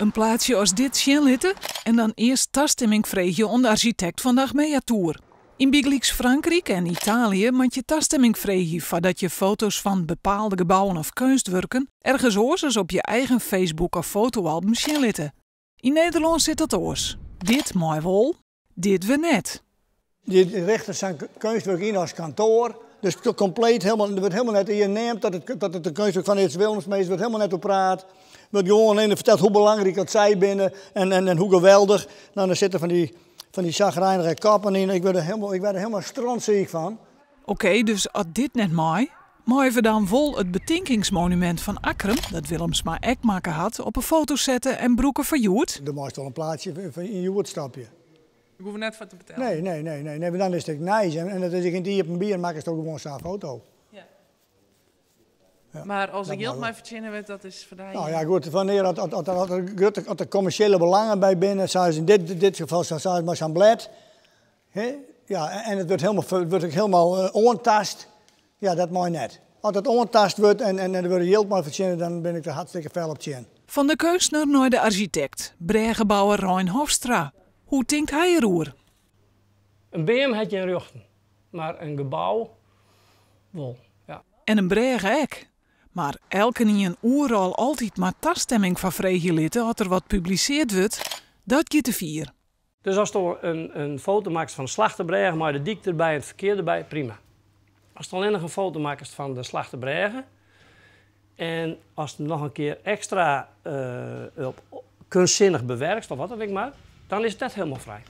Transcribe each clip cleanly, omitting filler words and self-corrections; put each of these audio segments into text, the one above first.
In plaatsje as dit sjen litte en dan earst tastimming freegje oan de arsjitekt fan de Achmeatoer. Yn bygelyks Frankryk en Italië moat je tastimming freegje foardat je foto's fan bepaalde gebouwen of keunstwurken ergens oars as op je eigen Facebook of fotoalbum sjen litte. Yn Nederlân sit dat oars. Dit mei wol, dit wer net. Je richte sa'n keunstwurk yn as kantoar. Dus kompleet helemaal, der wurdt helemaal net ien neamd dat it in keunstwurk fan Ids Willemsma is, der wurdt helemaal net oer praat. Wurdt gewoan even ferteld hoe belangryk dat sy binne en hoe geweldich. Nou, dan sitte fan dy chagrijnige koppen yn. Ik wurd der helemaal strontziek fan. Oké, dus as dit net mei, meie we dan wol it betinkingsmonumint fan Akkrum, dat Willemsma ek makke hat, op 'e foto sette en brûke foar Hjoed? Der meist wol in plaatsje fan yn Hjoed stopje. Ik hoech net foar te beteljen. Nee, want dan is it nijs en dat is ek yn it iepenbier, makkest ek gewoan sa'n foto. Ja. Mar as der jild mei fertsjinne wurdt, dat is foar dy. Nou ja, goed, wannear at der kommersjele belangen by binne, sa as yn dit gefal, sa as mei sa'n blêd, hè, ja, en it wurdt ek helemaal oantaast, ja, dat mei net. As it oantaast wurdt en der wurdt jild mei fertsjinne, dan bin ik der hartstikke fel op tsjin. Fan de keunstner nei de arsjitekt, brêgebouwer Rein Hofstra. Hoe tinkt hy deroer? In beam hat gjin rjochten, mar in gebou wol. Ja. En in brêge ek. Mar elkenien oeral altyd mar tastimming foar freegje litte as der wat publisearre wurdt, dat giet te fier. Dus ast in foto makkest fan de Slachtebrêge mei de dyk derby en it ferkear derby, prima. Ast allinnich in foto makkest fan de Slachtebrêge en ast noch in kear ekstra op keunstsinnich bewurkest of wat dan ek mar, dan is it net hielendal frij.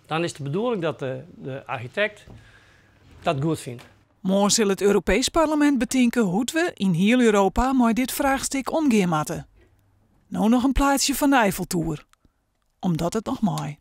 Dan is de bedoeling dat de arsjitekt dat goed fynt. Moarn sil it Europeesk Parlemint betinke hoe't we yn hiel Europa mei dit fraachstik omgean moatte. No noch in plaatsje fan de Eiffeltoer. Omdat it noch mei.